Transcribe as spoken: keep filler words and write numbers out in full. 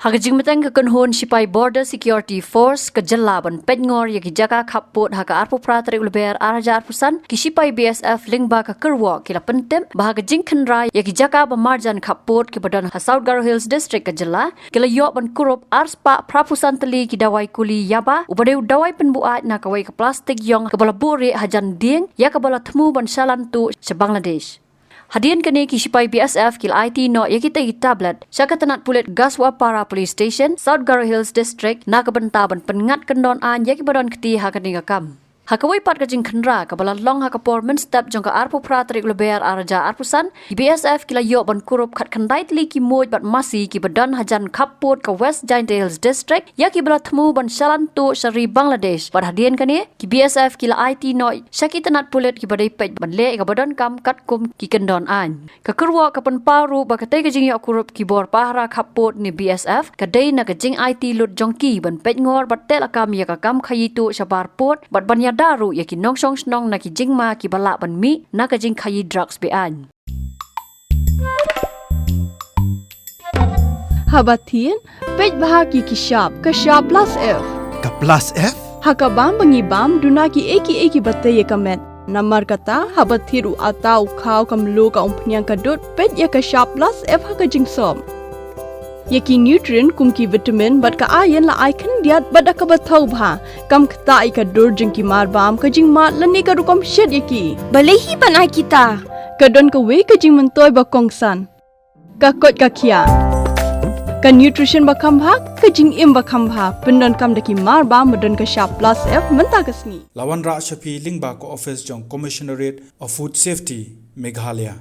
Ha ka jingmyntoi ka kynhun shipai Border Security Force ka jylla ban peit ngor ïa ki jaka khappud ha ka arphew phra tarik u Lber ar hajar arphew san, ki shipai B S F lyngba ka kyrwoh ki la pyntip ba ha ka jingkhynra ïa ki jaka ba marjan khappud kiba don ha South Garo Hills District ka jylla, ki la ïoh ban kurup ar spah phra phew san tylli ki dawai kuli yaba, uba dei u dawai pynbuaid na kawei ka plastik ïong kaba la buhrieh hajan dieng, ïa kaba la thmu ban shalan tuh sha Bangladesh. Hadien kane ki shipai B S F ki la aiti noh ïa kitei ki tablet sha ka tnat pulit Gasuapara Police Station, South Garo Hills District, na ka bynta ban pynngat kyndon aiñ ïa kiba don kti ha kane ka kam. Ha kawei pat ka jingkhynra kaba la long ha ka por mynstep jong ka arphew phra tarik u Lber ar hajar arphew san, ki B S F ki la ïoh ban kurup khatkhyndai tylli ki muid bad masi kiba don hajan khappud ka West Jaintia Hills District, ïa kiba la thmu ban shalan tuh sha ri Bangladesh. Bad hadien kane, ki B S F ki la aiti noh sha ki tnat pulit kiba dei peit ban leh ïa kaba donkam katkum ki kyndon aiñ. Ka kyrwoh ka pynpaw ruh ba katei ka jingïoh kurup ki bor pahara khappud ne B S F ka dei na ka jingaiti lut jong ki ban peit ngor bad teh lakam ïa ka kam khaïi tuh shabar pud bad ban ïada ruh ïa ki nongshong shnong na ki jingma kiba lah ban mih na ka jingkhaïi drugs be-aiñ. Haba thied, peit bha ki ki shap, ka shap plus F. Ka plus F? Ha ka bam ba ngi bam, duna ki ei ki ei kiba tei ïa ka met. Namar kata, haba thied u atta, u khaw, ka mluh, ka umphniang, ka dud, peit ïa ka shap plus F ha ka jingsop. Ïa ki nutrient kum ki vitamin bad ka iron la ai khyndiat bad da kaba thaw bha. Kam ktah ïa ka dur jong ki mar bam, ka jingmad lane ka rukom shet ïa ki. Balei hi ban ai kita? Ka don kawei ka jingmyntoi ba kongsan. Ka koit ka khiah. Ka nutrition ba kham bha, ka jingim ba kham bha. Pyndonkam da ki mar bam ba don ka shap plus F mynta ka sngi. La wanrah sha phi lyngba ka office jong Commissionerate of Food Safety, Meghalaya.